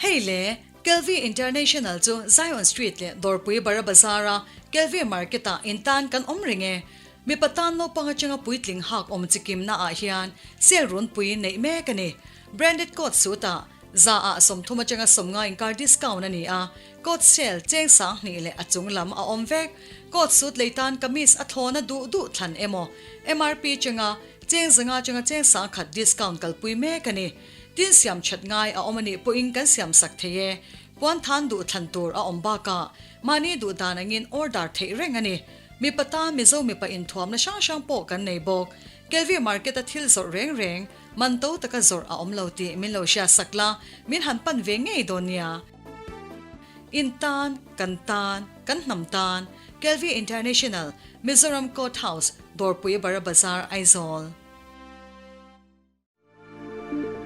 Hei le, Kelvie International chu Zion Street leh Dawrpui Bara Bazar-a Kelvie Market-ah intan kan awm reng e. Mipa tan naupang atanga puitling hak awm chikimna ah hian sale runpui neih mek a ni. Branded coat suit ah za ah 30 atanga 50 inkar discount a ni a, coat sale cheng 2000 leh a chung lam a awm vek. Coat suit lei tan kamis a thlawna duh duh thlan emaw MRP chenga cheng 500 atanga cheng 1000 discount kalpui mek a ni. Tin siam that ngai a awm a nih pawhin kan siam sak thei e. Puan than duh thlan tur a awm bakah mahni duh dan angin order theih reng a ni. Mipa tan Mizo mipa inthuamna hrang hrang pawh kan nei bawk. Kelvie Market a thil zawrh reng reng, man to taka zawrh a awm lo tih min lo hriat sak la, min han pan ve ngei dawn nia. In tan, kan tan, kan hnam tan, Kelvie International, Mizoram Court House, Dawrpui Bara Bazar, Aizawl.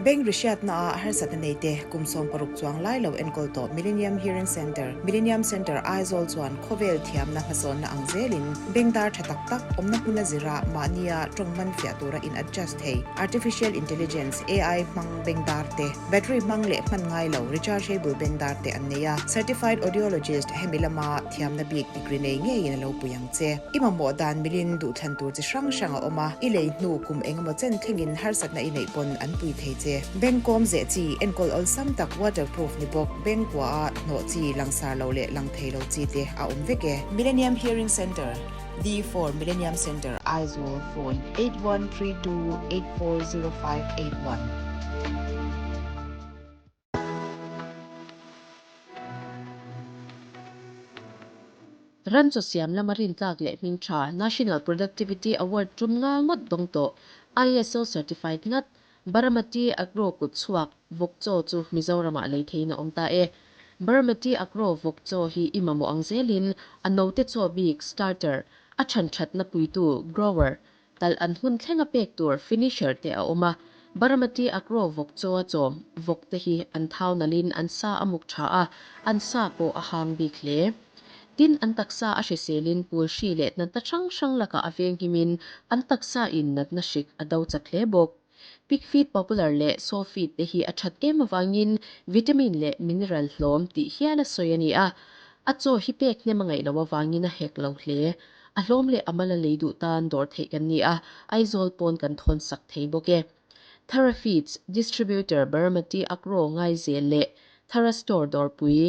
Bank rihriatna ah harsatna nei te kum 60 chuang lai lo enkawl tawh Millennium Hearing Centre, Millennium Centre Aizawl chuan khawvel thiamna hmasawnna ang zelin bank dar tha tak tak awmna hmuna zira mahnia tawng man fiah tura in adjust thei Artificial Intelligence, AI, hmang bank dar te, battery hmang leh hman ngai lo rechargeable bank dar te an nei a. Certified Audiologist hemi lama thiamna bik degree nei ngeiin a lo pui ang che. I mamawh dan milin duhthlan tur chi hrang hrang a awm a, i lei hnu kum engemaw chen thlengin harsatna i neih pawn an pui thei che. Bank kawm zeh chi, enkawl awlsam tak waterproof ni bawk, bank kua a hnawh chi, langsar lo leh lang thei lo chi te a awm vek e. Millennium Hearing Centre, D4 Millennium Centre, Aizawl, Phone, 8132840581. Ran chaw siam lama rintlak leh hming tha National Productivity Award tum nga ngawt dawng tawh ISO certified ngat Baramati Agro kut chhuak vawk chaw chu Mizoramah lei theiin a awm ta e. Baramati Agro vawk chaw hi i mamawh ang zelin a note chaw bik starter, a chhan thatna puitu grower, Talh an hun thlenga pek tur finisher te a awm a, Baramati Agro vawk chaw a chawm vawk te hi an thau nalhin an sa a muk tha a, an sa pawh a hang bik hle. Tin, an taksa a hriselin pul hri leh natna hrang hrang lakah a venghimin an taksa in natna hrik a do chak hle bawk. Pig feed popular leh sow feed te hi a that em avangin vitamin leh mineral hlawm tih hial a sawi a ni a, a chaw hi pek hnem a ngaih loh avangin a hek lo hle. A hlawm leh a mal a lei duh tan dawr theih kan ni a, Aizawl pawn kan thawn sak thei bawk e. Thara Feeds, Distributor Baramati Agro Ngaizel leh Thara Store Dawrpui.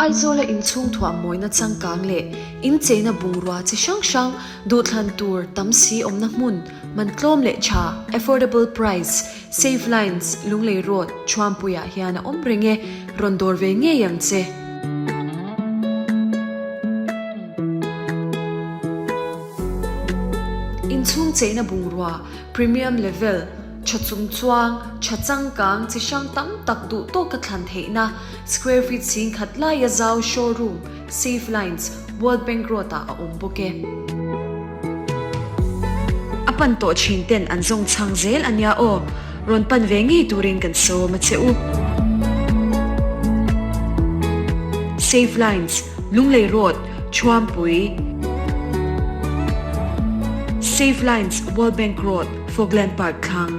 Aizawla inchhung thuah mawina changkang leh incheina bungrua chi hrang hrang duhthlan tur tam si awmna hmun man tlawm leh tha, affordable price, Save Lines, Lunglei Road, Thuampuiah hian a awm reng e, rawn dawr ve ngei ang che. Inchhung cheina bungrua, premium level, Tha chung chuang, tha changkang chi hrang tam tak duh tawka thlan theihna, square feet 10,000 laia zau showroom, Safe Lines, World Bank Road ah a awm bawk e. A pan tawh thin ten an zawng chhang zel a nia aw, rawn pan ve ngei turin kan sawm a che u. Safe Lines, Lunglei Road, Thuampui. Safe Lines, World Bank Road, Fogland Park thlang.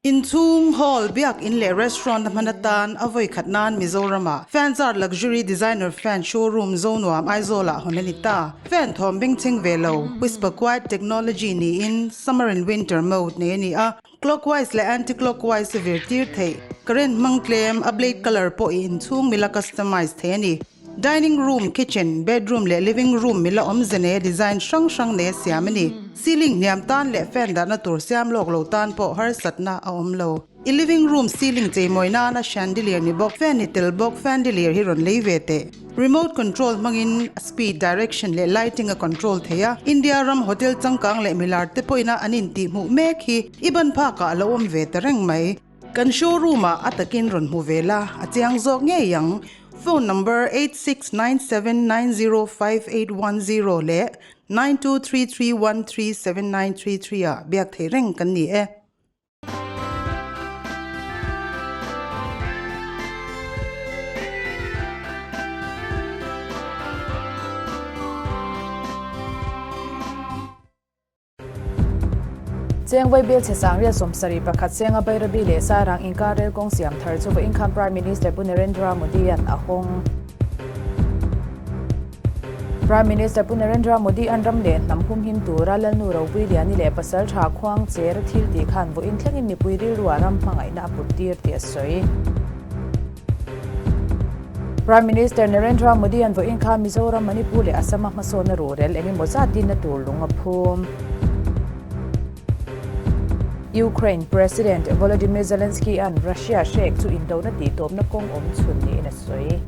Inchhung, hall, biak in leh restaurant a hman atan a vawi khat nan Mizoram-ah Fanzart Luxury Designer Fan Showroom Zonuam Aizawl-ah hawn a ni ta. Fan thawm bengchheng ve lo, Whisper Quiet Technology niin Summer and Winter mode nei a ni a, clockwise leh anti-clockwise a vir tir theih. Current hmang tlem, a blade colour pawh i inchhung mila customize thei a ni. Dining room, kitchen, bedroom leh living room mila awmze nei a design hrang hrang nei a siam a ni. Ceiling hniam tan leh fan dahna tur siam lawk lo tan pawh harsatna a awm lo. I living room ceiling cheimawi nana chandelier ni bawk, fan ni tel bawk fandelier hi rawn lei ve teh. Remote control hmangin speed, direction leh lighting a control thei a. India ram hotel changkang leh milar te pawhin a an intihhmuh mek hi i ban phakah a lo awm ve ta reng mai. Kan showroom ah a takin rawn hmu ve la, a chiang zawk ngei ang. Phone number 8697905810 leh 9233137933 ah biak thei reng kan ni e. Chengvai Bialchhe Sangriat 71 Chenga Bairabi leh Sairang inkar rel kawng siam thar chu vawiin khan Prime Minister Pu Narendra Modi-a'n a hawng. Prime Minister Pu Narendra Modi-a'n ram leh hnam humhim tura Lalnu Ropui Liani leh Pasal Tha Khuang Cher thil tih khan vawiin thlengin mipui rilruah ram hmangaihna a put tir tih a sawi. Prime Minister Narendra Modi-a'n vawiin khan Mizoram, Manipur leh Assam-a hmasawnna ruhrel eng emaw zat dinna tur lung a phum. Ukraine President Volodymyr Zelensky-a'n Russia hrek chu indona tihtawpna kawng awm chhun niin a sawi.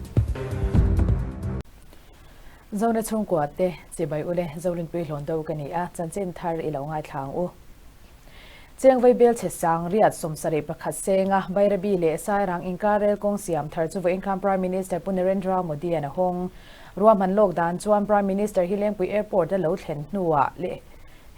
Zona chhungkua te chibai ule Zorinpui hlawn do ka ni a, chanchin thar i lo ngaithla ang u. Chengvai Belchhe sang riat 71 senga Bairabi leh Sairang inkar rel kawng siam thar chu vawiin khan Prime Minister Pu Narendra Modi-a'n a hawng. Ruahman lawk dan chuan Prime Minister hi Lengpui Airport a lo thlen hnuah leh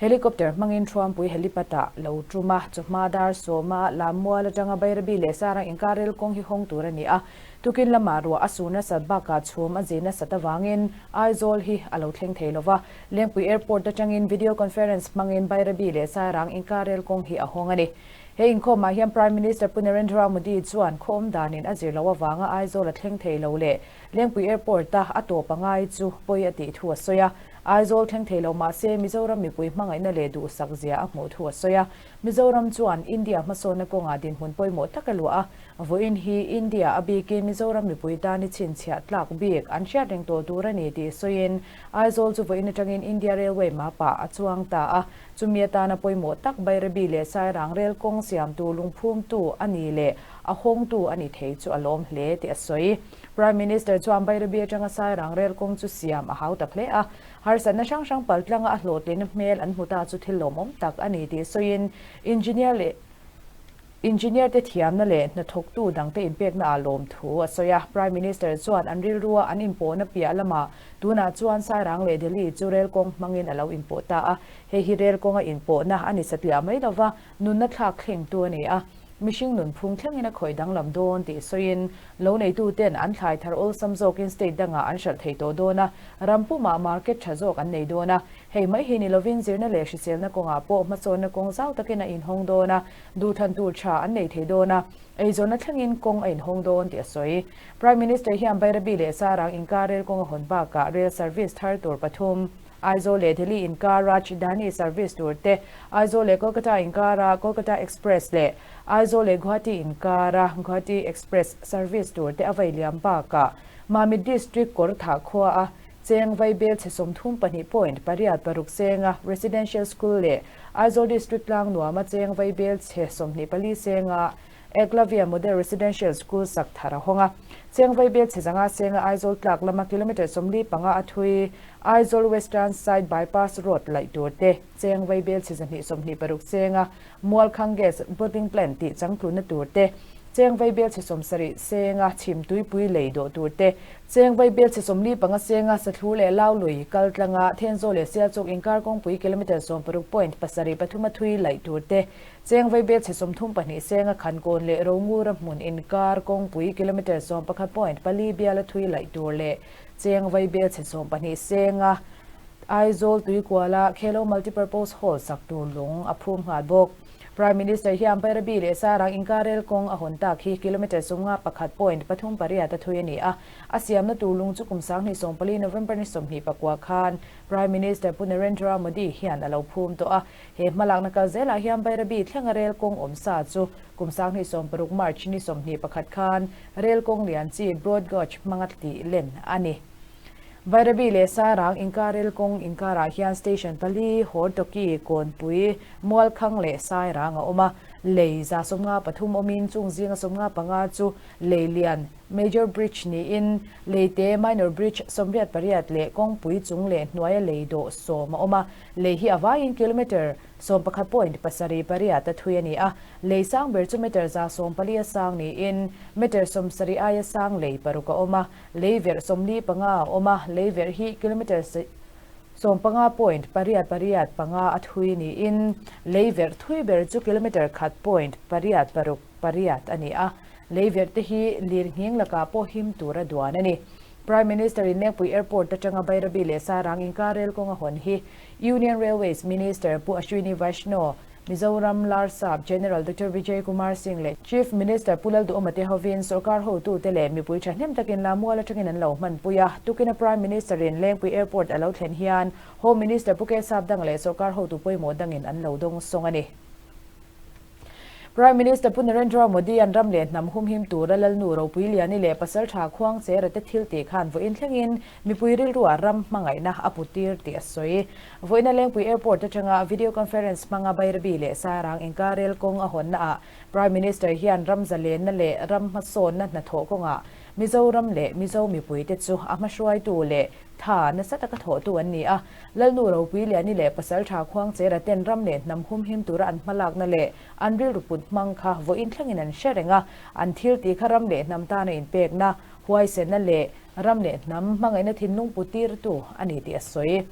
Helicopter hmangin Thuampui helipad-ah lo tum a, chawhma dar sawma Lammual atanga Bairabi leh Sairang inkar rel kawng hi hawng tur a ni a. Tukin lamah ruah a sur nasat bakah chhum a zir nasat avangin Aizawl hi a lo thleng thei lova. Lengpui Airport atangin video conference hmangin Bairabi leh Sairang inkar rel kawng hi a hawng a ni. He inkhawmah hian Prime Minister Pu Narendra Modi chuan khaw awm danin a zir loh avanga Aizawl a thleng thei lo leh Lengpui Airport-a a tawp angai chu pawi a tih thu a sawi a. Aizawl thleng thei lo mah se Mizoram mipui hmangaihna leh duhsak zia a hmuh thu a sawi a. Mizoram chuan India hmasawnna kawngah dinhmun pawimawh tak a luah a. Vawiin hi India a bikin Mizoram mipui tan i chhinchhiah tlak bik an hriat reng tawh tur a ni tih sawiin Aizawl chu vawiin atangin India Railway map-ah a chuang ta a. Chumi atana pawimawh tak Bairabi leh Sairang rel kawng siamtu lungphumtu a ni leh a hawngtu a ni thei chu a lawm hle tih a sawi. Prime Minister chuan Bairabi atanga Sairang rel kawng chu siam a hau tak hle a. Harsatna hrang hrang paltlanga a hlawhtlina hmel an hmu ta chu thil lawmawm tak a ni tih sawiin Engineer leh Engineer te thiamna leh hnathawktu dangte inpekna ah lawm thu a sawi a. Prime Minister chuan an rilrua an inpawhna piah lamah tunah chuan Sairang leh Delhi chu rel kawng hmangin a lo inpawh ta a. Hei hi rel kawnga inpawhna a ni satliah mai lova, nunna thlak thlengtu a ni a. Mihring nunphung thlengin a khawih danglam dawn tih sawiin lo neituten an thlai thar awlsam zawkin state dangah an hralh thei tawh dawn a, ram pumah market tha zawk an nei dawn a. Hei mai hi ni lovin zirna leh hriselna kawngah pawh hmasawnna kawng zau takin a inhawng dawn a, duhthlan tur tha an nei thei dawn a, eizawnna thlengin kawng a inhawng dawn tih a sawi. Prime Minister hian Bairabi leh Sarang inkar rel kawng a hawn bakah rel service thar tur pathum, Aizawl leh Delhi inkar Rajdhani service tur te, Aizawl leh Kolkata inkara Kolkata Express leh Aizawl leh Guwahati inkara Guwahati Express service tur te a vei liam bakah Mamit District Kawrthah khua a Cheng Vaibel chhe 32.86 senga Residential School leh Aizawl District tlang nuama Cheng Vaibel chhe 24 senga Eklavya Model Residential School sak thar a hawng a. Cheng Vaibel chhe 500 senga Aizawl tlak lama kilometre 45 a thui Aizawl Western Side Bypass Road laih tur te, Cheng Vaibel chhe 126 senga Mualkhang Gas Bottling Plant tih changtlunna tur te, Cheng Vaibel chhe 70 senga chhim tuipui lei dawh tur te, Cheng Vaibel chhe 45 senga Sathlu leh Laului kal tlanga Thenzawl leh Sialchawk inkar kawngpui kilometre 16.7 3 a thui laih tur te, Cheng Vaibel chhe 32 senga Khankawn leh Rongura hmun inkar kawngpui kilometre 11.4 bial a thui laih tur leh Cheng Vaibel chhe 12 senga Aizawl Tuikuala Khelo Multipurpose Hall sak tur lung a phum nghal bawk. Prime Minister hian Bairabi leh Sarang inkar rel kawng a hawn tak hi kilometre 51.38 a thui a ni a. A siamna tur lung chu kum 2014 November ni 29 khan Prime Minister Pu Narendra Modi hian a lo phum tawh a. He hmalakna kal zelah hian Bairabi thlenga rel kawng awm sa chu kum 2016 March ni 21 khan rel kawng lian chi broad gauge hmanga tih len a ni. Bairabi leh Sairang inkar rel kawng inkarah hian station pali, Hortoki, Kawnpui, Mualkhang leh Sairang a awm a. Lei 153 awmin chung zinga 55 chu lei lian, major bridge, niin leite, minor bridge, 88 leh kawngpui chung leh hnuaia lei dawh 10 a awm a. Lei hi a vaiin kilometre 11.78 a thui a ni a. Lei sang ber chu metre 140 a sang niin metre 70 aia sang lei paruk a awm a. Lei verh 45 a awm a, lei verh hi kilometre 15.885 a thui niin lei verh thui ber chu kilometre 1.868 a ni a. Lei verh te hi lir nghing lakah pawh him tura duan a ni. Prime Minister in Lengpui Airport atanga Bairabi leh Sairang inkar rel kawng a hawn hi Union Railways Minister Pu Ashwini Vaishnaw, Mizoram Larsap General Doctor Vijay Kumar Singh leh Chief Minister Pu Lalduhawma te hovin sorkar hotute leh mipui thahnem takin Lamual atangin an lo hmanpui a. Tukina Prime Minister-in Lengpui Airport a lo thlen hian Home Minister Pu Kesap dang leh sorkar hotu pawimawh dangin an lo dawng sawng a ni. Prime Minister Pu Narendra Modi an ram leh hnam humhim tura Lalnu Ropuiliani leh Pasaltha Khuangchera te thil tih khan vawiin thlengin mipui rilruah ram hmangaihna a putir tih a sawi. Vawiina Lengpui Airport atanga video conference hmanga Bairabi leh Sairang inkar rel kawng a hawnnaah Prime Minister hian ram zalenna leh ram hmasawnna hnathawh kawngah Mizoram leh Mizo mipuite chu a hmahruaitu leh Tha nasa taka thawhtu an ni a, Lalnu Ropuiliani leh Pasaltha Khuangchera ten ram leh hnam humhim tura an hmalakna leh an rilru put hmang kha vawiin thlengin an hre reng a, an thil tih kha ram leh hnam tana inpekna, huaisenna leh ram leh hnam hmangaihna thinlung pu tirtu a ni tih a sawi.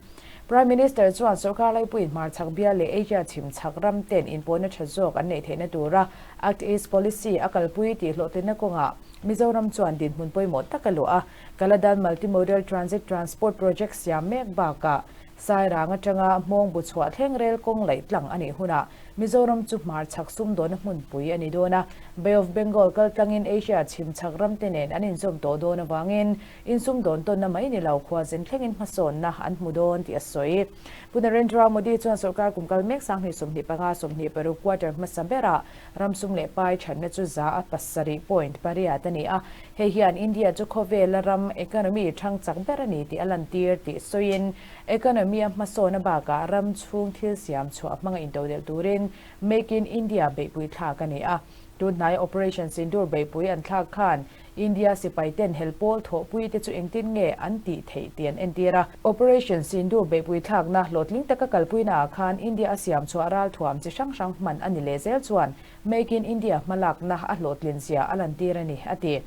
Prime Minister chuan sorkar laipuiin hmarchhak bial leh Asia chhimchhak ram ten inpawhna tha zawk an neih theihna tura Act East Policy a kalpui tih hlawhtlinna kawngah Mizoram chuan dinhmun pawimawh tak a luah a, Kaladan Multimodal Transit Transport Project siam mek bakah Sairang atanga hmawng bu chhuah thleng rel kawng laih tlang a nih hunah Mizoram chu hmarchhak sumdawna hmunpui a ni dawn a, Bay of Bengal kal tlangin Asia chhimchhak ramte nen an inzawm tawh dawn avangin insumdawn tawnna mai ni lo khuazin thlengin hmasawnna an hmu dawn tih a sawi. Pu Narendra Modi chuan sorkar kum kal mek 2025, 26 quarter hmasa berah Ram sum leh pai thatna chu 7.8% a ni a, hei hian India chu khawvela ram economy thang chak ber a ni tih a lantir tih sawiin, economy a hmasawna bakah ram chhung thil siam chhuah hmanga intodelh turin Make in India beihpui thlak a ni a. Tunhnai Operation Sindoor beihpui an thlak khan India sipai ten hel pawl thawhpui te chu engtin nge an tih theih tih an entir a. Operation Sindoor beihpui thlakna hlawhtling taka kalpuina ah khan India a siam chhuah ralthuam chi hrang hrang hman a ni leh zel chuan Make in India hmalakna a hlawhtlin zia a lantir a ni, a ti.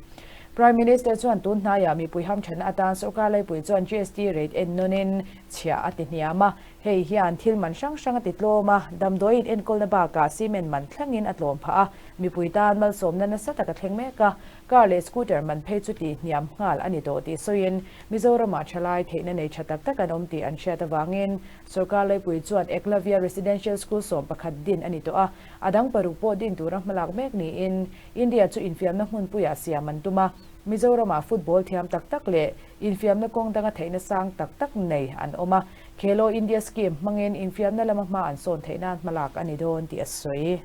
Prime Minister chuan tun hnaiah mipui hamthatna atan sorkar laipui chuan GST rate en nawnin chhiah a ti hniam a. Hei hian thil man hrang hrang a ti tlawm a, damdawiin enkawlna bakah cement man thlengin a tlawm phah a, mipui tan malsawmna nasa tak a thleng mek a, car leh scooter man phei chu tih hniam nghal a ni tawh tih sawiin Mizoramah thalai theihna nei tha tak tak an awm tih an hriat avangin sorkar laipui chuan Eklavya Residential School 11 din a ni tawh a, a dang paruk pawh din tura hmalak mek niin India chu infiamna hmunpuiah siam an tum a, Mizoramah football thiam tak tak leh infiamna kawng danga theihna sang tak tak nei an awm a. Khelo India Scheme hmangin infiamna lama hma an sawn theih nan hmalak a ni dawn tih a sawi.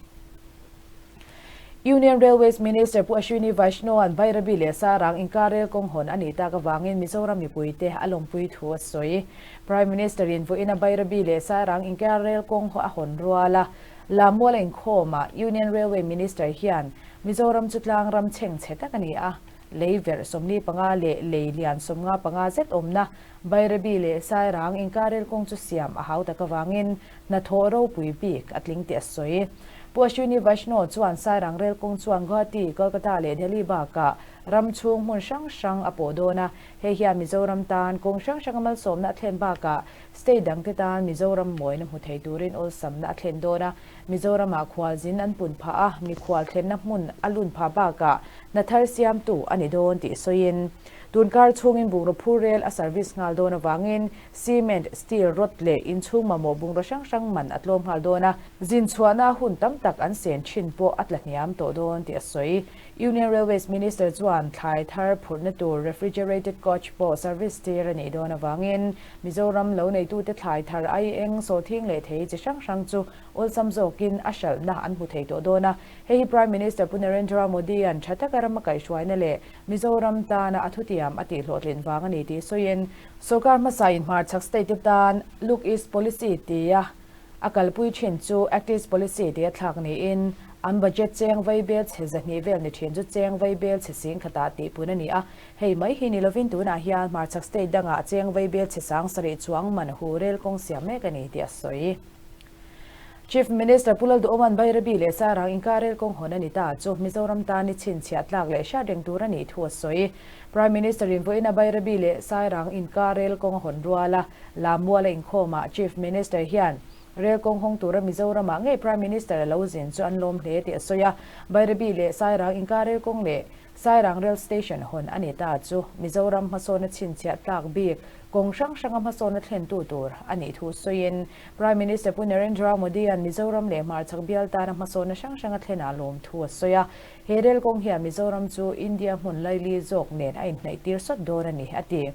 Union Railways Minister Pu Ashwini Vaishnaw-a'n Bairabi leh Sarang inkar rel kawng hawn a nih tak avangin Mizoram mipuite a lawmpui thu a sawi. Prime Minister-in vawiina Bairabi leh Sarang inkar rel kawng a hawn rual a, Lamual a inkhawmah Union Railway Minister hian Mizoram chu tlang ram chhengchhe tak a ni a, lei verh 45 leh lei lian 55 zet awmna Bairabi leh Sairang inkarel kawng chu siam a hau tak avangin hnathawh ropui bik a tling tih a sawi. Pu Ashwini Vaishnaw chuan Sairang rel kawng chuan Guwahati, Kolkata leh Delhi bakah ram chhung hmun hrang hrang a pawh dawn a, hei hian Mizoram tan kawng hrang hranga malsawmna a thlen bakah state dangte tan Mizoram mawina hmu thei turin awlsamna a thlen dawn a, Mizoramah khualzin an pun phah a, mikhual thlenna hmun a lun phah bakah hna thar siamtu a ni dawn tih sawiin Tunkar chhungin bungraw phur rel a service nghal dawn avangin cement, steel, rod leh inchhung mamawh bungraw hrang hrang man a tlawm nghal dawn a, zin chhuahna hun tam tak an sen thin pawh a tla hniam tawh dawn tih a sawi. Union Railways Minister chuan thlai thar phurhna tur refrigerated coach pawh service tir a nih dawn avangin Mizoram lo neitute thlai thar ai eng sawhthing leh thei chi hrang hrang chu awlsam zawkin a hralhna an hmu thei tawh dawn a. Hei hi Prime Minister Pu Narendra Modi-a'n tha taka ram a kaihhruaina leh Mizoram tana a thutiam a tihhlawhtlin vang a ni tih sawiin, sorkar hmasain hmarchhak state te tan Look East Policy tia a kalpui thin chu Act East Policy tia thlak niin, an budget cheng vaibel chhe 200 vel ni thin chu cheng vaibel chhe 10,000 ah tihpun a ni a. Hei mai hi ni lovin tunah hian hmarchhak state dangah cheng vaibel chhe 7,000 chuang man hu rel kawng siam mek a ni tih a sawi. Chief Minister Pu Lalduhawma'n Bairabi leh Sarang inkar rel kawng hawn a ni ta chu Mizoram tan i chhinchhiah tlak leh hriat reng tur a nih thu a sawi. Prime Minister-in vawiina Bairabi leh Sairang inkar rel kawng a hawn rual a, Lamual a inkhawmah Chief Minister hian rel kawng hawng tura Mizoramah ngei Prime Minister a lo zin chu an lawm hle tih a sawi a. Bairabi leh Sairang inkar rel kawng leh. Sairang Rail Station hawn a ni ta chu Mizoram hmasawnna chhinchhiah tlak bik kawng hrang hranga hmasawnna thlentu tur a nih thu sawiin Prime Minister Pu Narendra Modi-a'n Mizoram leh hmarchhak bial tana hmasawnna hrang hranga thlenah lawm thu a sawi a. He rel kawng hian Mizoram chu India hmun laili zawk nen a inhnaih tir sawt dawn a ni, a ti.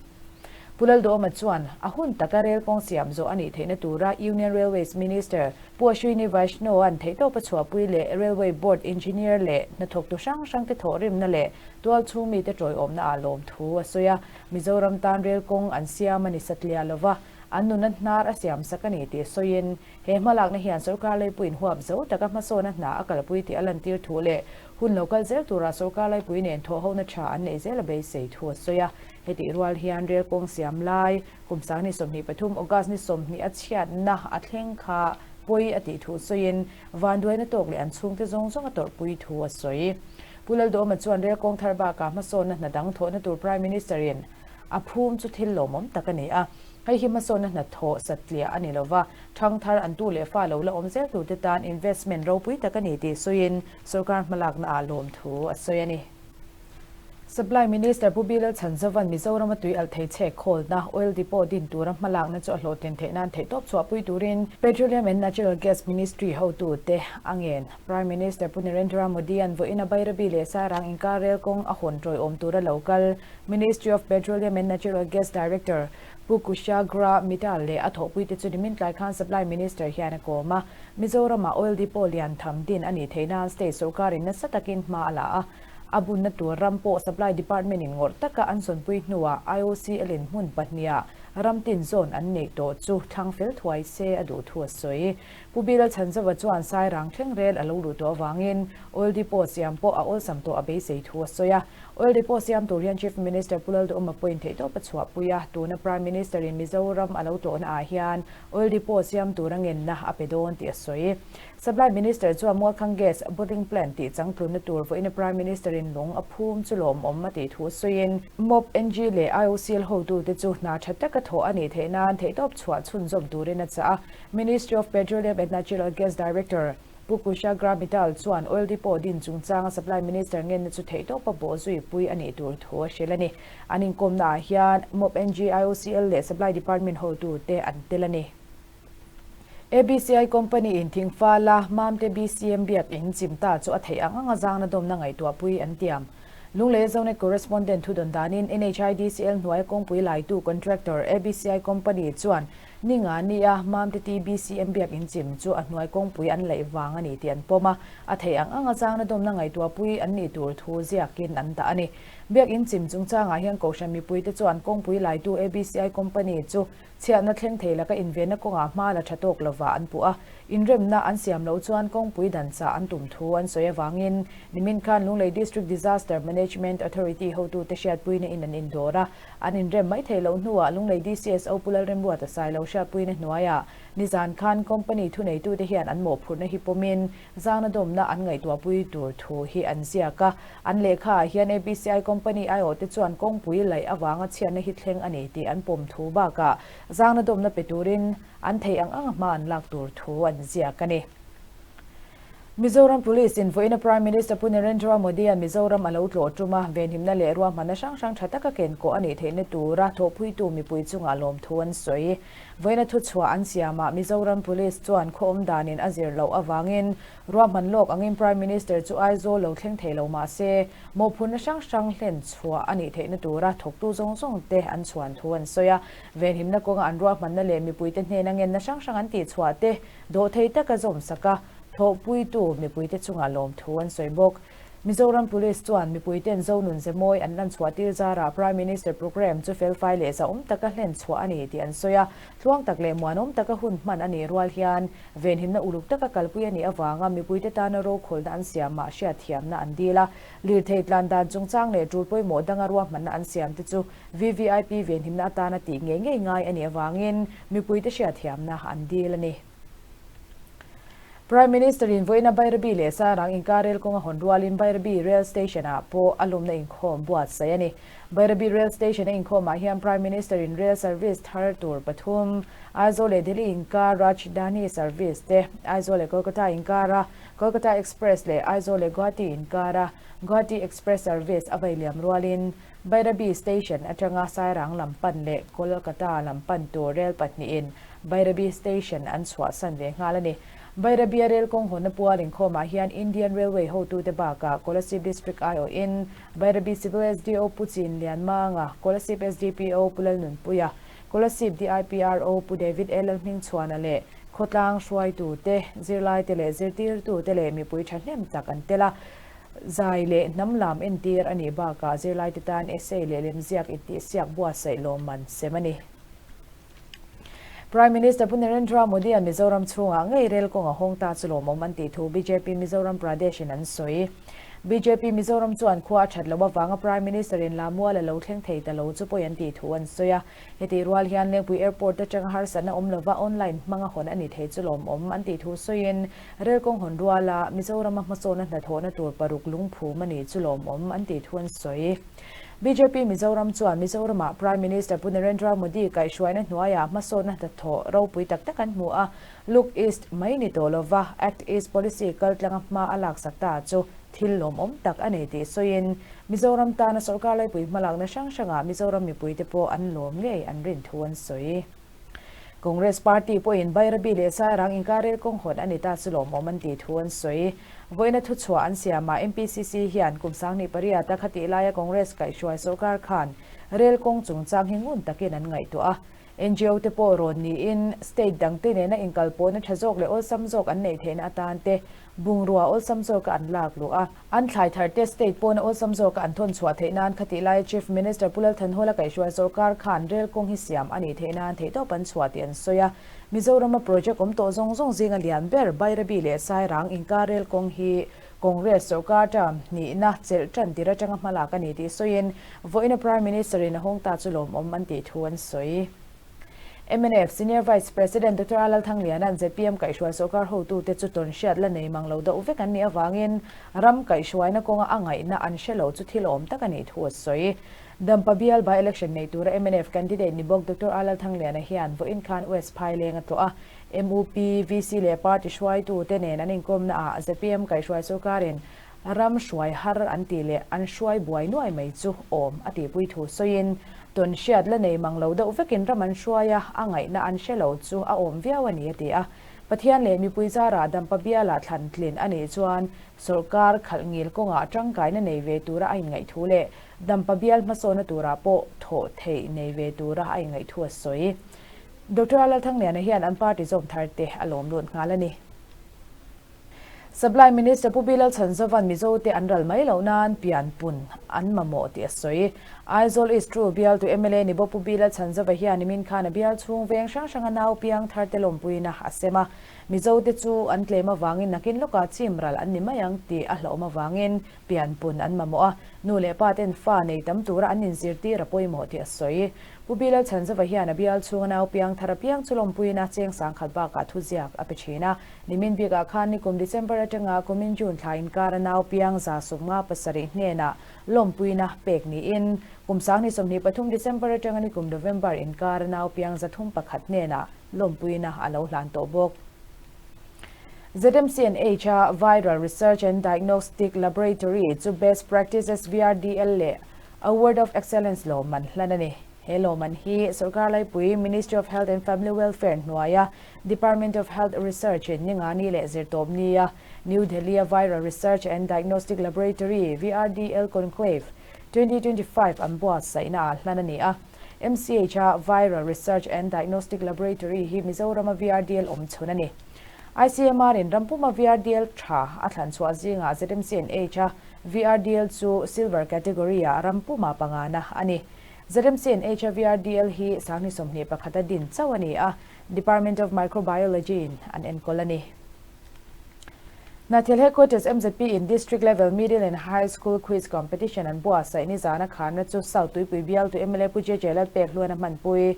Pu Lalduhawma chuan a hun taka rel kawng siam zawh a nih theihna tura Union Railways Minister Pu Ashwini Vaishnaw-a'n theihtawpa chhuahpui leh Railway Board Engineer leh hnathawktu hrang hrangte thawhrimna leh tualchhung mite tawiawmna ah lawmthu a sawi a. Mizoram tan rel kawng an siam a ni satliah lova, an nuna hnar a siamsak a ni tih sawiin, he hmalakna hian sorkar laipuiin huap zo taka hmasawna hna a kalpui tih a lantir thu leh hun lo kal zel tura sorkar laipui nen thawhhona tha an neih zel a beisei thu a sawi a. Hetih rual hian rel kawng siam lai kum sang ni 23 August ni 20 a chhiatna a thleng kha pawi a tih thu sawiin vanduaina tawk leh an chhungte zawng zawng a tawrhpui thu a sawi. Pu Lalduhawma chuan rel kawng thar bakah hmasawnna hna dang thawhna tur Prime Minister in a phum chu thil lawmawm tak a ni a. Hei hi hmasawnna hna thawh satliah a ni lova, thangthar an tu leh fa lo la awm zel turte tan investment ropui tak a ni tih sawiin sorkar hmalakna ah lawmthu a sawi a ni. Supply Minister Pu Bilal Chhanzovan Mizorama tui alh thei chhek khawlna, Oil Depot din tura hmalakna chu a hlawhtlin theih nan theihtawp chhuahpui turin Petroleum and Natural Gas Ministry hotute a ngen. Prime Minister Pu Narendra Modi-a'n vawiin a Bairabi leh Sairang inkar rel kawng a hawn tawiawm tura lo kal Ministry of Petroleum and Natural Gas Director Pu Kushagra Mittal leh a thawhpuite chu nimin tlai khan Supply Minister hian a kawm a. Mizorama Oil Depot lian tham din a nih theih nan state sorkarin nasa takin hma a la a. A bunna tur ram pawh Supply Department in ngawrh taka an zawnpui hnuah IOCL in hmun pahniha ram tin zawn an neih tawh chu thlang fel thuai se a duh thu a sawi. Pu Bilal Chhanzova chuan Sairang thleng rel a lo luh tawh avangin Oil Depot siam pawh a awlsam tawh a beisei thu a sawi a. Oil Depot siam tur hian Chief Minister Pu Lalduhawma pawhin theihtawp a chhuahpui a, tuna Prime Minister in Mizoram a lo tlawhna ah hian Oil Depot siam tura ngenna a pe dawn tih a sawi. Supply Minister chuan Mualkhang Gas Bottling Plant tih changtlunna tur vawiina Prime Minister in lung a phum chu lawmawm a tih thu sawiin, mop, NG leh IOCL hotute chu hna tha taka thawh a nih theih nan theihtawp chhuah chhunzawm turin a chah a. Ministry of Petroleum and Natural Gas Director Pu Kushagra Mittal chuan Oil Depot din chungchanga Supply Minister ngenna chu theihtawpa bawh zui pui a nih tur thu a hrilh a ni. An inkawmnaah hian mop, NG, IOCL leh Supply Department hotute an tel a ni. ABCI Company in Thingfala Mamte BCM biak in chim ta chu a theih ang anga zangna dawmna ngaihtuahpui an tiam. Lunglei Zonet Correspondent thudawn danin NHIDCL hnuaia kawngpui laitu contractor ABCI Company chuan ni nga nia Mamte TBCM biak in chim chu a hnuai kawngpui an laih vang a ni tih an pawm a, a theih ang anga zangna dawmna ngaihtuahpui an nih tur thu ziakin an dah a ni. Biak in chim chungchangah hian Kohhran mipuite chuan kawngpui laitu ABCI Company chu Chhiatna thleng thei laka invenna kawngah hma la tha tawk lovah an puh a, inremna an siam loh chuan kawngpui dan chah an tum thu an sawi avangin nimin khan Lunglei District Disaster Management Authority hotute hriatpuina in an indawr a, an inrem mai theih loh hnuah Lunglei DCSO Pu Lalremruata Sailo hriatpuina hnuaiah nizan khan company thuneitute hian an mawhphurhna hi pawmin Zangna dawmna an ngaihtuahpui tur thu hi an ziak a, an lehkha ah hian ABCI company aiawhte chuan kawngpui laih avanga chhiatna hi thleng a ni tih an pawm thu bakah zangna dawmna pe turin an theih ang ang hma an lak tur thu an ziak a ni. Mizoram Police in vawiina Prime Minister Pu Narendra Modi-a'n Mizoram a lo tlawh tum a, venhimna leh ruahmanna hrang hrang tha taka kenkawh a nih theihna tura thawhpuitu mipui chungah lawmthu an sawi. Vawiina thuchhuah an siamah Mizoram Police chuan khaw awm danin a zir loh avangin ruahman lawk angin Prime Minister chu Aizawl lo thleng thei lo mah se, mawhphurhna hrang hrang hlen chhuah a nih theihna tura thawktu zawng zawng te an chhuan thu an sawi a. Venhimna kawnga an ruahmanna leh mipuite hnena ngenna hrang hrang an tihchhuah te dawhthei taka zawmsak a, thawhpuitu mipuite chungah lawmthu an sawi bawk. Mizoram Police chuan mipuiten Zonun Zemawi an lanchhuah tir zarah Prime Minister programme chu felfai leh zahawm taka hlen chhuah a ni tih an sawi a. Tluang tak leh muanawm taka hun hman a nih rual hian venhimna uluk taka kalpui a nih avanga mipuite tana rokhawlna an siamah hriatthiamna an dil a. Lirthei tlan dan chungchang leh tul pawimawh danga ruahmanna an siamte chu VVIP venhimna atana tih ngei ngei ngai a nih avangin mipuite hriatthiamna an dil a ni. Prime Minister in vawiina Bairabi leh Sairang inkar rel kawnga hawn rualin Bairabi Rail Station ah pawh a lumna inkhawm buatsaih a ni. Bairabi Rail Station a inkhawmah hian Prime Minister in rail service thar tur pathum, Aizawl leh Delhi inkar Rajdhani service te, Aizawl leh Kolkata inkara Kolkata Express leh Aizawl leh Guwahati inkara Guwahati Express service a vailiam rualin Bairabi Station atanga Sairang lam pan leh Kolkata lam pan tur rel pahnihin Bairabi Station an chhuahsan ve nghal a ni. Bairabia rel kawng hawnna pual inkhawmah hian Indian Railway hotute bakah Kolasib District aiawhin Bairabi Civil SDO Pu Chin Lianmanga, Kolasib SDPO Pu Lalnunpuia, Kolasib DIPRO Pu David A Lalhmingchhuana leh khawtlang hruaitute, zirlaite leh zirtirtute leh mipui thahnem tak an tel a. Zai leh hnam lam entir a nih bakah zirlaite tan essay leh lemziak intihsiak buatsaih lawmman sem a ni. Prime Minister Pu Narendra Modi-a'n Mizoram chhungah ngei rel kawng a hawng ta chu lawmawm an tih thu bjp Mizoram Pradesh-in an sawi. Bjp Mizoram chuan khua a that loh avanga Prime Minister-in Lamual a lo thleng thei ta lo chu pawi an tih thu an sawi a. Hetih rual hian Lengpui Airport atanga harsatna awm lova online hmanga hawn a ni thei chu lawmawm an tih thu sawiin rel kawng hawn ruala Mizorama hmasawna hnathawhna tur paruk lungphum a ni chu lawmawm an tih thu an sawi. Bjp Mizoram chuan Mizoramah Prime Minister Pu Narendra Modi kaihhruaina hnuaiah hmasawnna hnathawh ropui tak tak an hmu a, Look East mai ni tawh lova Act East policy kaltlanga hma a laksak ta chu thil lawmawm tak a ni tih sawiin Mizoram tana sorkar laipui hmalakna hrang hrangah Mizoram mipuite pawh an lawm ngei an rin thu an sawi. Congress Party pawhin Bairabi leh Sairang inkar rel kawng hawn a ni ta chu lawmawm an tih thu an sawi. Vawiina thuchhuah an siamah MPCC hian kum 2008 a khatih laia Congress kaihhruai sorkar khan rel kawng chungchang hi ngun takin an ngaihtuah a. NGO te pawh rawn niin state dangte nena inkalpawhna tha zawk leh awlsam zawk an neih theihna atan te Bungrua awlsam zawka an lak luh a, an thlai tharte state pawna awlsam zawka an thawn chhuah theih nan khatih laia Chief Minister Pu Lal Thanhawla kaihhruai sorkar khan rel kawng hi siam a nih theih nan theihtawp an chhuah tih an sawi a. Mizorama project awm tawh zawng zawng zinga lian ber Bairabi leh Sairang inkar rel kawng hi Congress sorkar term hnihna chelh tan tir atanga hmalak a ni tih sawiin vawiina Prime Minister in a hawng ta chu lawmawm an tih thu an sawi. Mnf Senior Vice President Doctor A Lalthangliana'n zpm kaihhruai sorkar hotute chu tawnhriat la nei mang lo deuh vek an nih avangin ram kaihhruaina kawnga a ngaihna an hre lo chu thil awm tak a nih thu a sawi. Dampa bial by-election nei tura mnf candidate ni bawk Doctor A Lalthangliana hian vawiin khan West Phaileng a tlawh a, MUP, VC leh party hruaitute nen an inkawmna ah zpm kaihhruai sorkarin Ram hruai har an tih leh an hruai buai nuai mai chu awm a tihpui thu sawiin, tawn hriat la nei mang lo deuh vekin ram an hruai a, a ngaihna an hre lo chu a awm viau a ni a ti a. Pathian leh mipui zarah Dampa bialah thlan tlin a nih chuan sawrkar khalh ngil kawngah tangkaina nei ve tura a inngaih thu leh Dampa bial hmasawna turah pawh thawh theih nei ve tura a inngaih thu a sawi. Doctor Lalthangliana hian an party zawm tharte a lawm lut nghal a ni. Supply Minister Pu Bilal Chhanzovan Mizote an ral mai loh nan pian pun an mamawh tih a sawi. Aizawl East Ru bialtu mla ni bawk Pu Bilal Chhanzova hian nimin khan a bial chhung veng hrang hranga nau piang tharte lawmpuina a sem a. Mizote chu an tlem avangin nakin lawkah chim ral an ni mai ang tih a hlauhawm avangin pian pun an mamawh a, nu leh pa ten fa nei tam tura an inzirtir a pawimawh tih a sawi. Pu Bilal Chhanzova hian a bial chhunga nau piang thar apiang chu lawmpuina cheng sangkhat bakah thuziak a pe thin a. Nimin bikah khan nikum December atanga kumin June thla inkara nau piang 77 hnenah lawmpuina pek niin kum 2023 December atanga nikum November inkara nau piang 301 hnenah lawmpuina a lo hlan tawh bawk. ZMCNH a Viral Research and Diagnostic Laboratory chu Best Practices VRDL leh Award of Excellence lawmman hlan a ni. He lawmman hi Sorkar Laipui Ministry of Health and Family Welfare hnuaia Department of Health Research in Ningani leh Zirtawpni a New Delhi a Viral Research and Diagnostic Laboratory, VRDL, Conclave 2025 an buatsaihna ah hlan a ni a. MCH a Viral Research and Diagnostic Laboratory hi Mizoram a VRDL awm chhun a ni. ICMR in rampuma VRDL tha a thlan chhuah zingah ZMCNH a VRDL chu Silver category ah rampuma pangana a ni. ZMCNH a VRDL hi 2021 a din chauh a ni a, Department of Microbiology in an enkawl a ni. Hnathil Headquarters MZP in District Level Middle and High School Quiz Competition an buatsaih nizana kharna chu South Tuipui bialtu mla Pu JJ Lalpek hluan a hmanpui.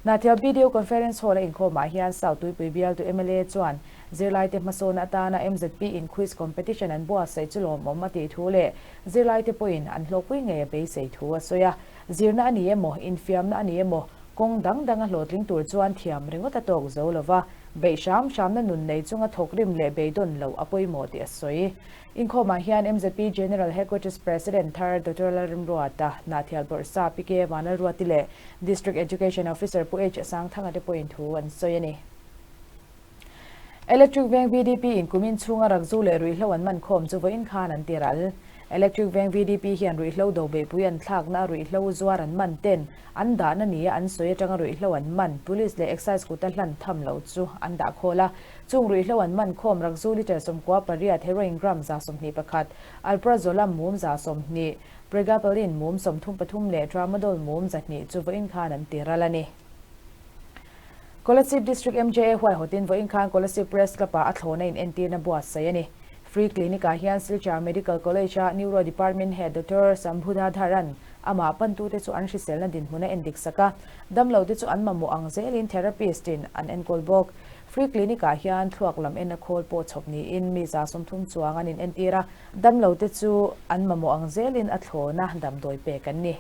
Hnahthial Video Conference Hall a inkhawmah hian South Tuipui bialtu mla chuan zirlaite hmasawn atana mzp in quiz competition an buatsaih chu lawmawm a tih thu leh zirlaite pawhin an hlawhpui ngei a beisei thu a sawi a. Zirna a ni emaw, infiamna a ni emaw, kawng dang danga hlawhtling tur chuan thiam ringawt a tawk zo lova, beih hram hramna nun nei chunga thawkrim leh beidawn loh a pawimawh tih a sawi. Inkhawmah hian mzp General Headquarters President thar Doctor Lalrimruata, Hnahthial Bawrhsa PK Vanlalruati leh District Education Officer Pu H Sangthanga te pawhin thu an sawi a ni. Electric Veng VDP in kumin chhunga rakzu leh ruihhlo an man khawm chu vawiin khan an ti ral. Electric Veng VDP hian ruihhlo do beihpui an thlakna a ruihhlo zuar an man ten an dahna nia an sawi atanga ruihhlo an man Police leh Excise kuta hlan tham lo chu an dah khawl a. Chung ruihhlo an man khawm rakzu litre 98, heroin gram 21, alprazolam mum 20, pregabalin mum 33 leh tramadol mum 200 chu vawiin khan an ti ral a ni. Kolasib District MJA huaihawtin vawiin khan Kolasib Press Club-ah a thlawhna in entirna buatsaih a ni. Free Clinic-ah hian Silchar Medical College-a Neuro Department Head Doctor Sambhudha Dharan amah pantute chu an hriselna dinhmun a endik sak a, damlote chu an mamawh ang zelin therapist-in an enkawl bawk. Free Clinic-ah hian thluak lam en a khawl pawh chhawp niin mi 30 chuang an inentir a, damlote chu an mamawh ang zelin a thlawhna damdawi pek an ni.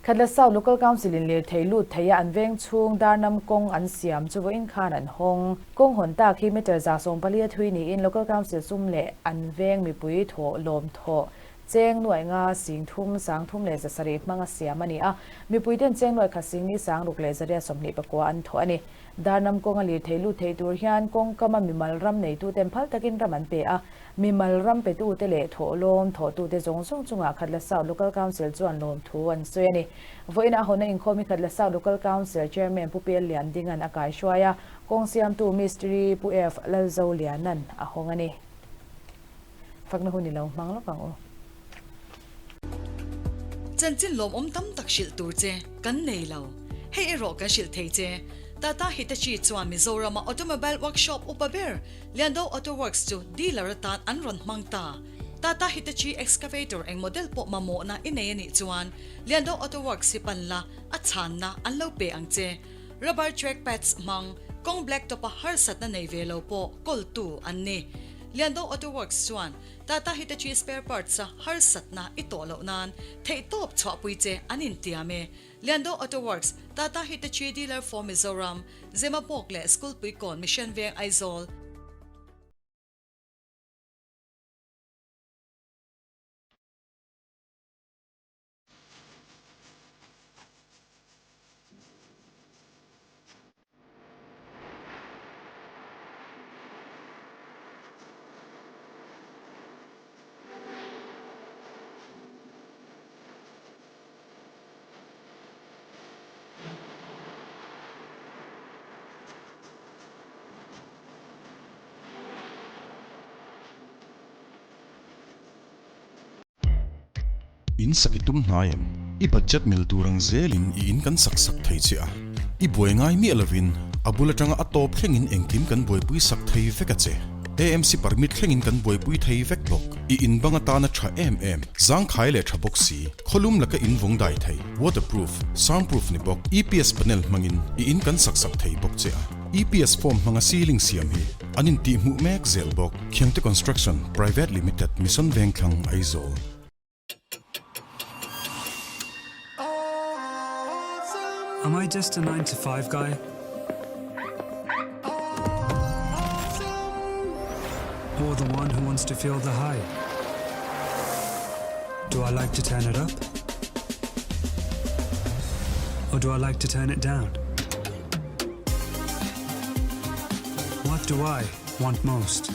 Khatla South Local Council in lirthei lut thei a an veng chhung Darnam kawng an siam chu vawiin khan an hawng. Kawng hawn tak hi meter 14 a thui niin Local Council sum leh an veng mipui thawh lawm thawh cheng nuaih nga sing thum sang thum leh 700 hmang a siam a ni a, mipui ten cheng nuaih khat sing ni sang ruk leh 824 an thawh a ni. Darnam kawng a lirthei lut thei tur hian kawng kama mimal ram neituten phal takin ram an pe a, Mimal ram petute leh thawhlawm thawhtute zawng zawng chungah Khatla South Local Council chuan lawmthu an sawi a ni. Vawiin a hawnna inkhawm hi Khatla South Local Council Chairman Pu Pel Lian Dinga'n a kaihruai a, kawng siamtu Mistiri Pu F Lalzo Liana'n a hawng a ni. Fakna hun i lo hmang lawk ang u. Chanchin lawmawm tam tak hrilh tur che kan nei lo. Hei erawh kan hrilh thei che. Tata Hitachi chuan Mizorama automobile workshop upa ber Liando Auto Works chu dealer atan an rawn hmang ta. Tata Hitachi excavator eng model pawh mamawhna i nei a nih chuan Liando Auto Works hi pan la, a chhanna an lo pe ang che. Rubber track pads hmang, kawng black top a harsatna nei ve lo pawh kawltu an ni. Liando Auto Works chuan Tata Hitachi spare parts a harsatna i tawh loh nan theihtawp chhuahpui che an intiam e. Liando Auto Works, Tata Hitachi dealer for Mizoram, Zemabawk leh School Puikawn Mission Veng Aizawl. In sak i tum hnai em? I budget mil tur ang zelin i in kan sak sak thei che a. I buai ngai miah lovin a bul atanga a tawp thlengin engkim kan buaipui sak thei vek a che. AMC permit thlengin kan buaipui thei vek bawk. I in bang atana tha em em, zangkhai leh tha bawk si, khawlum laka in vawng dai thei, waterproof, soundproof ni bawk, EPS panel hmangin i in kan sak sak thei bawk che a. EPS form hmanga ceiling siam hi an intihhmuh mek zel bawk. Khiangte Construction Private Limited, Mission Vengthlang, Aizawl. Am I just a 9 to 5 guy? Or the one who wants to feel the high? Do I like to turn it up? Or do I like to turn it down? What do I want most?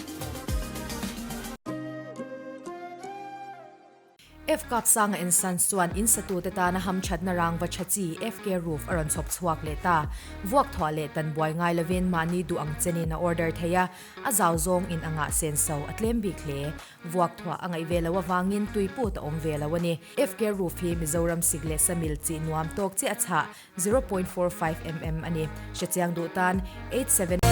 F-Cup sanga ensan chuan in satute tana hamthatna rangva tha chi FK Roof a rawn chhawp chhuak leh ta. Vuak thuah leh tan buai ngai lovin mahni duh ang chenin a order thei a, a zau zawng in anga senso a tlem bik hle. Vuak thuah a ngaih ve loh avangin tui put a awm ve lo a ni. FK Roof hi Mizoram sik leh samil chi nuam tawk chiah a chhah 0.45 mm a ni. Hrechiang duh tan 87.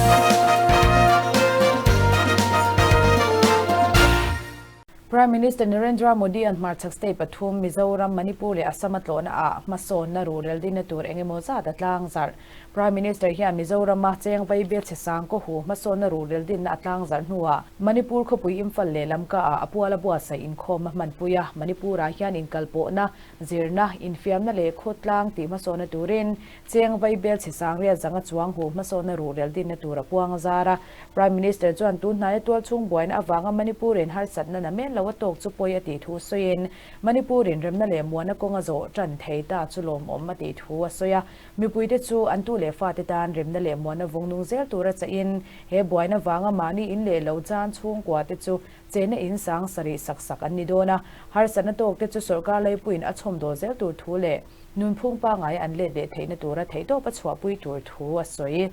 Prime Minister Narendra Modi-a'n hmarchhak state pathum Mizoram, Manipur leh Assam a tlawhna ah hmasawnna ruhrel dinna tur eng emaw zat a tlangzarh. Prime Minister hian Mizorama cheng vaibel chhe sang kawhu hmasawnna ruhrel dinna a tlangzarh hnuah Manipur khawpui Imphal leh Lamka ah a puala buatsaih inkhawm a hmanpui a. Manipur ah hian inkalpawhna, zirna, infiamna leh khawtlang tih hmasawnna turin Cheng vaibel chhe sang riat zanga chuang hu hmasawnna ruhrel dinna tur a puang zar a. Prime Minister chuan tun hnaia tualchhung buaina avanga Manipur in harsatna na men lo a tawk chu pawi a tih thu sawiin Manipur in remna leh muana kawnga zawh tan thei ta chu lawmawm a tih thu a sawi a. Mipuite chu an tu leh fate tan remna leh muana vung nung zel tura chahin he buaina vanga mahni in leh lo chan chhungkua te chu chenna in sang sarih sak sak an ni dawn a. Harsatna tawk te chu sawrkar leipuiin a chhawmdawl zel tur thu leh Nunphung pangngai an let leh theihna tura theihtawp a chhuahpui tur thu a sawi.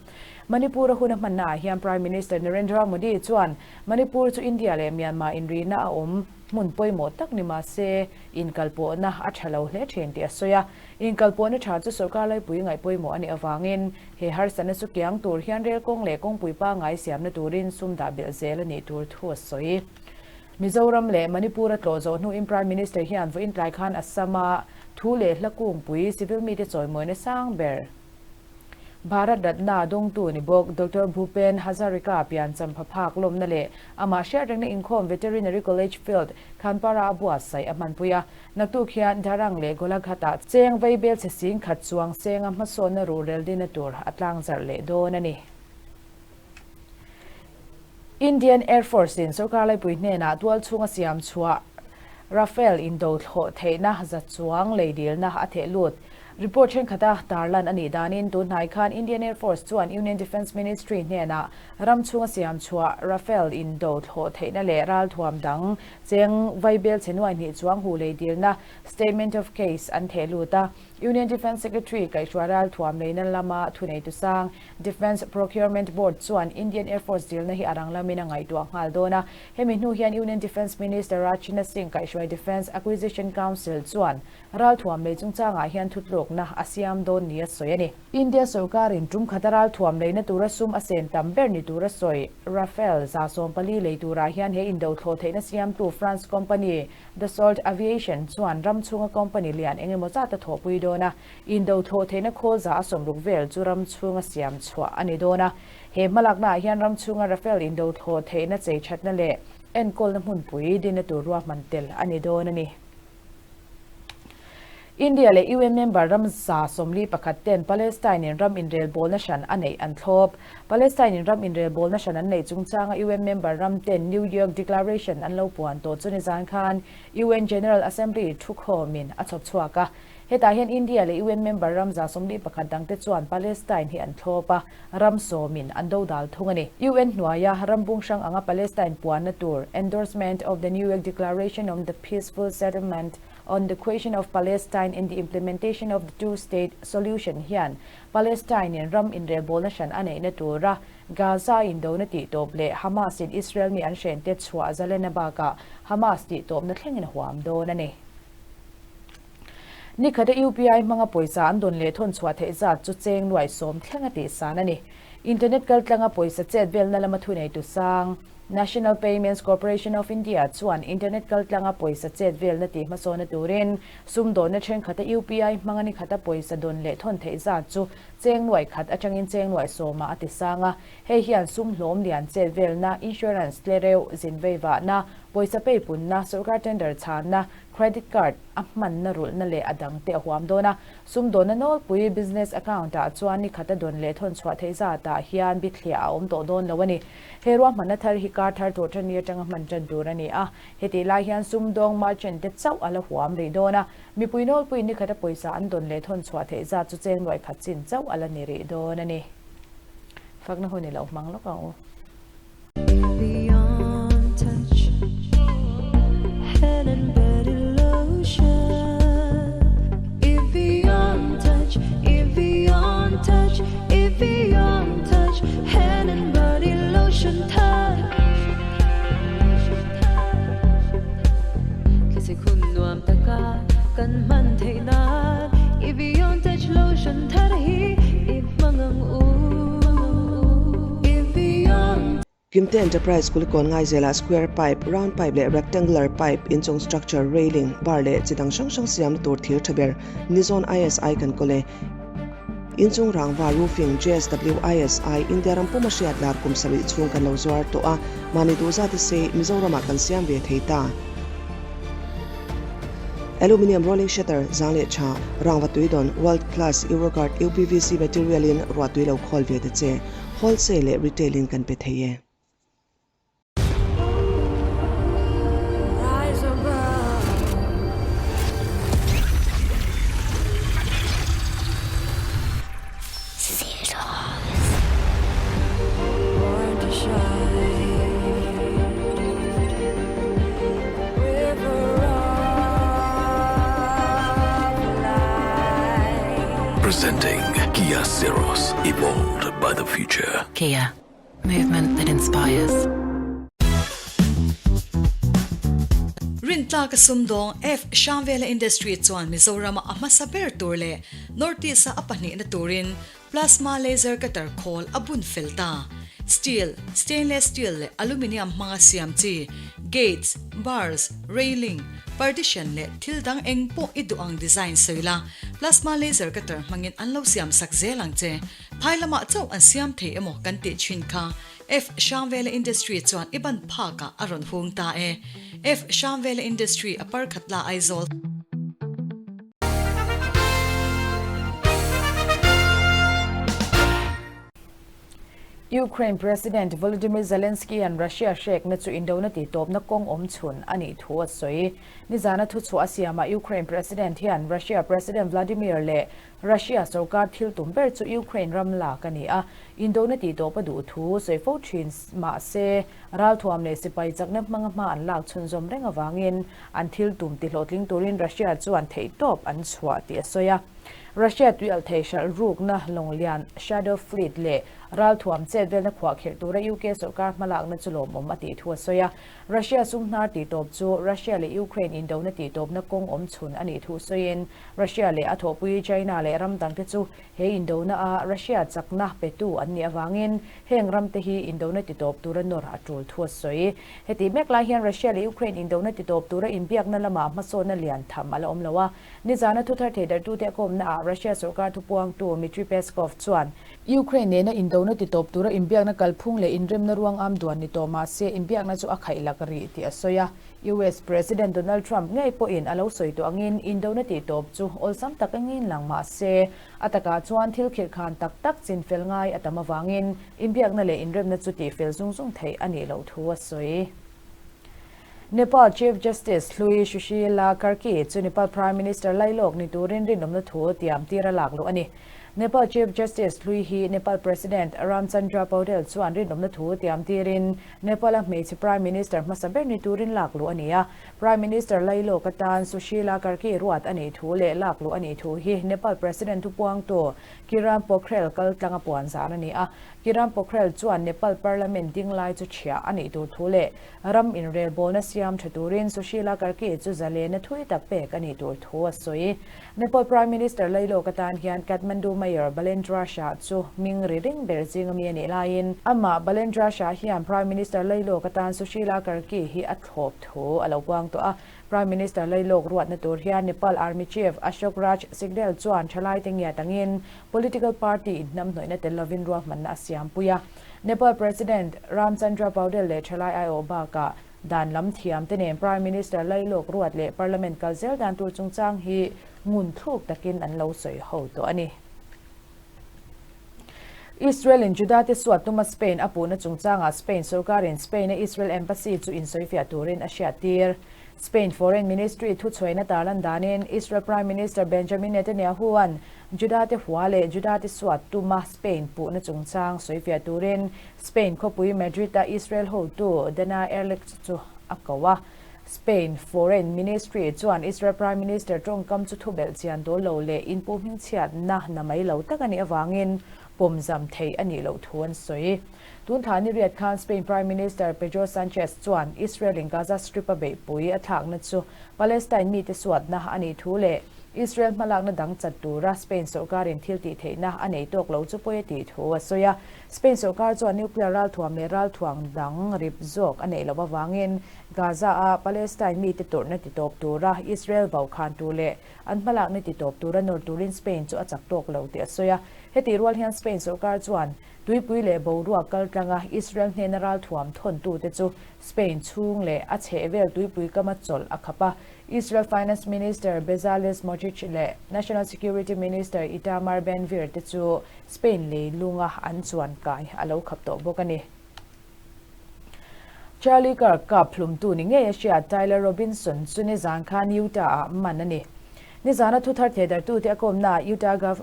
Manipur-a hun a hmannaah hian Prime Minister Narendra Modi chuan Manipur chu India leh Myanmar inrihna a awm hmun pawimawh tak ni mah se inkalpawhna a tha lo hle thin tih a sawi a. Inkalpawhna tha chu sorkar laipui ngaih pawimawh a nih avangin he harsatna chu kiang tur hian rel kawng leh kawngpui pangngai siamna turin sum dah belh zel a nih tur thu a sawi. Mizoram leh Manipur-a tlawh zawh hnuin Prime Minister hian vawiin tlai khan Assam-a thu leh hla kungpui civil mite chawimawina sang ber Bharat Ratna dawngtu ni bawk Doctor Bhupen Hazarika piancham phaphak lawmna leh amah hriatrengna inkhawm Veterinary College Field Khanpara a buatsaih a hmanpui a. Naktuk hian Darang leh Golaghat-ah cheng vaibel chhe sing khat chuang senga hmasawnna ruhrel dina tur a tlangzarh leh dawn a ni. Indian Air Force in sorkar laipui hnenah tual chhunga siam chhuah Rafale indo thlawh theihna za chuang lei dilna a theh lut. Report thenkhat a tarlan a nih danin tun hnai khan Indian Air Force chuan Union Defence Ministry hnenah ram chhunga siam chhuah Rafale indo thlawh theihna leh ralthuam dang cheng vaibel chhe nuai hnih chuang hu lei dilna Statement of Case an theh lut a. Union Defence Secretary kaihhruai ralthuam leina lama thuneitu sang Defence Procurement Board chuan Indian Air Force dilna hi a rang lamin a ngaihtuah nghal dawn a. Hemi hnu hian Union Defence Minister Rajnath Singh kaihhruai Defence Acquisition Council chuan ralthuam lei chungchangah hian thutlukna a siam dawn nia sawi a ni. India sorkarin tum khata ralthuam leina tura sum a sen tam ber ni tura sawi Rafale 140 lei turah hian he indo thlawh theihna siamtu France company Dassault Aviation chuan ram chhunga company lian eng emaw zat a thawhpui dawn a, indo thlawh theihna khawl 160 vel chu ram chhunga siam chhuah a ni dawn a. He hmalaknaah hian ram chhunga Rafale indo thlawh theihna chei thatna leh enkawlna hmunpui dinna tur ruahman tel a ni dawn a ni. India leh UN member ram 41 ten Palestine in ram inrelbawlna hran a neih an thlawp. Palestine in ram inrelbawlna hran an neih chungchanga UN member ram ten New York Declaration an lo puan tawh chu nizan khan UN General Assembly thukhawmin a chhawp chhuak a. Hetah hian India leh UN member ram 141 dangte chuan Palestine hi an thlawp a, ram sawmin an dodal thung a ni. UN hnuaia ram bung hrang anga Palestine puanna tur Endorsement of the New York Declaration on the Peaceful Settlement on the Question of Palestine and the Implementation of the Two-State Solution hian Palestine in ram inrelbawlna hran a neihna tura Gaza indona tihtawp leh Hamas in Israel mi an hrente chhuah zalena bakah Hamas tihtawpna thlengin a huam dawn a ni. Nikhata UPI hmanga pawisa an dawn leh thawn chhuah theih zat chu cheng nuai sawm thleng a tihsan a ni. Internet kaltlanga pawisa chet velna lama thuneitu sang National Payments Corporation of India chuan internet kaltlanga pawisa chet velna tih hmasawna turin sumdawnna thenkhat a UPI hmanga nikhata pawisa dawn leh thawn theih zat chu cheng nuai khat atangin cheng nuai sawmah a ti sang a. Hei hian sum hlawm lian chet velna, insurance tlereuh, zin veivahna, pawisa peipunna, sorkar tender chhanna, Credit card a hmanna rulhna leh a dangte a huam dawn a, sumdawnna nawlpui business account ah chuan ni khata dawn leh thawn chhuah theih zatah hian bithliah a awm tawh dawn lo a ni. He ruahmanna thar hi kar thar tawh tan ni atanga hman tan tur a ni a, hetih lai hian sumdawng merchant te chauh a la huam rih dawn a, mipui nawlpuiin ni khata pawisa an dawn leh thawn chhuah theih zat chu cheng nuai khat chin chauh a la ni rih dawn a ni. Fakna hun i lo hmang lawk ang u. Kimte Enterprise Kulikawn Ngaizelah square pipe, round pipe leh rectangular pipe, inchung structure, railing, bar leh chi dang hrang hrang siamna tur thir tha ber Nizawn ISI kan kawl e. Inchung rangva, roofing, JSW ISI, India ram puma hriat lar kum sarih chhung kan lo zuar tawh a, mahni duhzate sei Mizoramah kan siam ve thei ta. Aluminium rolling shutter, zang leh tha, rangva tuidawn, world class Euroguard UPVC material in ruahtui lo khawl ve ta che. Wholesale leh retail in kan pe thei e. Presenting Kia Syros, evolved by the future. Kia, movement that inspires. Rintlaka sumdawng F. Shamvela Industry chuan Mizorama a hmasa ber tur leh North East-a a pahnihna turin Plasma laser cutter khawl a bun fel ta. Steel, stainless steel leh aluminium hmanga siam chi gates, bars, railing, partition leh thil dang eng pawh i duh ang design sawi la, plasma laser cutter hmangin an lo siam sak zel ang che. Phai lamah chauh an siam thei emaw kan tih thin kha F. Hrangvela Industry chuan i ban phakah a rawn hung ta e. F. Hrangvela Industry a parkhat la Aizawl. Ukraine President Volodymyr Zelensky-a'n Russia hrekna chu indona tihtawpna kawng awm chhun a nih thu a sawi. Nizana thuchhuah a siamah Ukraine President hian Russia President Vladimir leh Russia sorkar thil tum ber chu Ukraine ram lak a ni a, indona tihtawp a duh thu sawi fo thin mahse ralthuam leh sipai chakna hmanga hma an lak chhunzawm reng avangin An thil tum tihlawhtling turin Russia chuan theihtawp an chhuah tih a sawi a. Russia tuialh thei hralh rukna lawnglian Shadow Fleet leh ralthuam chet velna khuahkhirh tura UK sawrkar hmalakna chu lawmawm a tih thu a sawi a. Russia sumhnar tihtawp chu Russia leh Ukraine indona tihtawpna kawng awm chhun a nih thu sawiin Russia leh a thawhpui China leh ram dangte chu He indona a Russia chakna petu an nih avangin heng ramte hi indona titawp tura nawr a tul thu a sawi. Heti mek lai hian Russia leh Ukraine indona titawp tura inbiakna lamah hmasawnna lian tham a la awm lo a. Nizana thuthar theidarhtute a kawmna ah Russia sorkar thupuangtu Dmitry Peskov chuan, Ukraine nena indona titawp tura inbiakna kalphung leh inremna ruang am duan ni tawh mah se inbiakna chu a khaihlak rih tih a sawi a. US President Donald Trump ngei pawhin a lo sawi tawh angin indona tihtawp chu awlsam tak engin lang mah se, a takah chuan thil khirhkhan tak tak chinfel ngai a tam avangin inbiakna leh inremna chu tihfel zung zung theih a nih loh thu a sawi. Nepal Chief Justice Hlui Sushila Karki chu Nepal Prime Minister lailawk ni turin rinawmna thu tiam tir a lak luh a ni. Nepal Chief Justice Hlui hi Nepal President Ramchandra Paudel chuan rinawmna thu tiam tirin Nepal-a hmeichhe Prime Minister hmasa ber ni turin lak luh a ni a. Prime Minister Lailawk atan Sushila Karki ruat a nih thu leh lak luh a nih thu hi Nepal President thupuangtu Kiran Pokhrel kaltlanga puan zan a ni a. Kiran Pokhrel chuan Nepal Parliament ding lai chu chhiah a nih tur thu leh ram inrelbawlna siam tha turin Sushila Karki chu zalena thui tak pek a nih tur thu a sawi. Nepal Prime Minister Lailawk atan hian Kathmandu Mayor Balendra Shah chu hming ri ring ber zing ami a nih laiin amah Balendra Shah hian Prime Minister Lailawk atan Sushila Karki hi a thlawp thu a lo puang tawh a. Prime Minister Lailawk ruatna tur hian Nepal Army Chief Ashok Raj Sigdel chuan thalaite ngiat angin political party inhnamhnawihna tel lovin ruahmanna a siampui a. Nepal President Ramchandra Paudel leh thalai aiawh bakah Dan lam thiam te nen Prime Minister Lailawk ruat leh Parliament kal zel dan tur chungchang hi ngun thluk takin an lo sawi ho tawh a ni. Israel in Juda te suat tuma Spain a puhna chungchangah Spain sorkarin Spain a Israel Embassy chu insawifiah turin a hriattir. Spain Foreign Ministry thuchhuaina tarlan danin Israel Prime Minister Benjamin Netanyahu-a'n Juda te hua leh Juda te suat tuma Spain puhna chungchang sawifiah turin Spain khawpui Madrid-a Israel hotu Dana Erlich chu a ko a. Spain Foreign Ministry chuan Israel Prime Minister tawngkam chu thubelh chian dawl lo leh inpu hmingchhiatna na mai lo tak a nih avangin pawmzam theih a nih loh thu an sawi. Tun thla ni riat khan Spain Prime Minister Pedro Sanchez chuan Israel-in Gaza Strip-a beihpui a thlakna chu Palestine mite suatna a nih thu leh. Israel hmalakna dang chat tura Spain sorkarin thil tih theihna a nei tawk lo chu pawi a tih thu a sawi a. Spain sorkar chuan nuclear ralthuam leh ralthuang dang rip zawk a neih loh avangin Gaza-a Palestine mite tawrhna titawp tura Israel vauhkhan tur leh an hmalakna titawp tura nawr turin Spain chu a chak tawk lo tih a sawi a. Hetih rual hian Spain sorkar chuan tuipui leh boruak kaltlanga Israel hnena ralthuam thawntute chu Spain chhung leh a chhehvel tuipui kama chawlh a khap a. Israel Finance Minister Bezalel Smotrich leh National Security Minister Itamar Ben-Gvir te chu Spain leilunga an chuan kai a lo khap tawh bawk a ni. Charlie Kirk kap hlumtu ni ngei a hriat Tyler Robinson chu nizan khan Utah-ah man a ni. Nizana thuthar thehdarhtute a kawmnaah Utah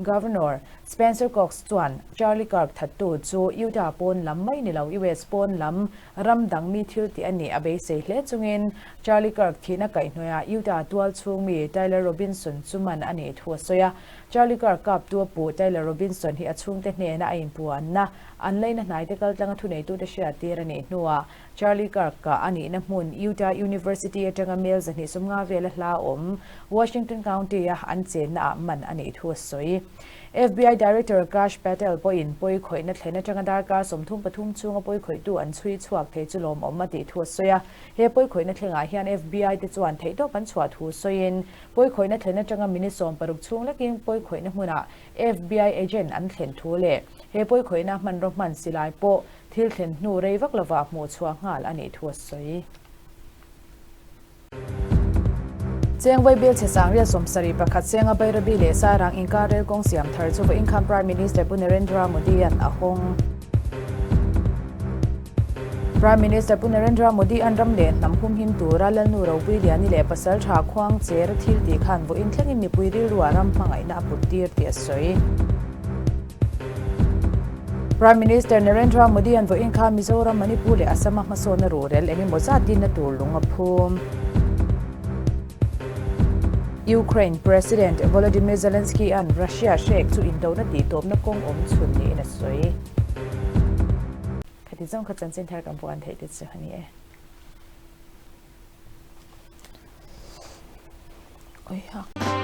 Governor Spencer Cox chuan Charlie Kirk thattu chu Utah pawn lam mai ni lo US pawn lam ram dang mi thil tih a nih a beisei hle chungin Charlie Kirk thihna kaihhnawihah Utah tual chhung mi Tyler Robinson chu man a nih thu a sawi a. Charlie Kirk kaptu a puh Tyler Robinson hi a chhungte hnena a inpuanna an leina hnaite kaltlanga thuneitute hriattir a nih hnuah Charlie Kirk kah a nihna hmun Utah University atanga mel 250 vela hla awm Washington County-a an chennaah man a nih thu a sawi. FBI Director Kash Patel pawhin pawi khawihna thlen atanga darkar 33 chhunga pawi khawihtu an chhui chhuak thei chu lawmawm a tih thu a sawi a. He pawi khawihna thlengah hian FBI te chuan theihtawp an chhuah thu sawiin pawi khawihna thlen atanga minute 60 chhung lekin pawi khawihna hmunah FBI agent an thlen thu leh he pawi khawihna hmanraw hman silai pawh thil thlen hnu rei vak lovah hmuh chhuah nghal a nih thu a sawi. Cheng Vaibel chhe 71 senga Bairabi leh Sairang inkar rel kawng siam thar chu vawiin khan Prime Minister Pu Narendra Modi-a'n a hawng. Prime Minister Pu Narendra Modi-a'n ram leh hnam humhim tura Lalnu Ropui Liani leh pasal tha khuang cher thil tih khan vawiin thlengin mipui rilruah ram hmangaihna a put tir tih a sawi. Prime Minister Narendra Modi-a'n vawiin khan Mizoram, Manipur leh Assam-a hmasawnna ruhrel eng emaw zat dinna tur lung a phum. Ukraine President Volodymyr Zelensky-a'n Russia hrek chu indona tihtawpna kawng awm chhun niin a sawi. Khati zawng kha chanchin thar kan puan theih te chu a ni e. Oi ha.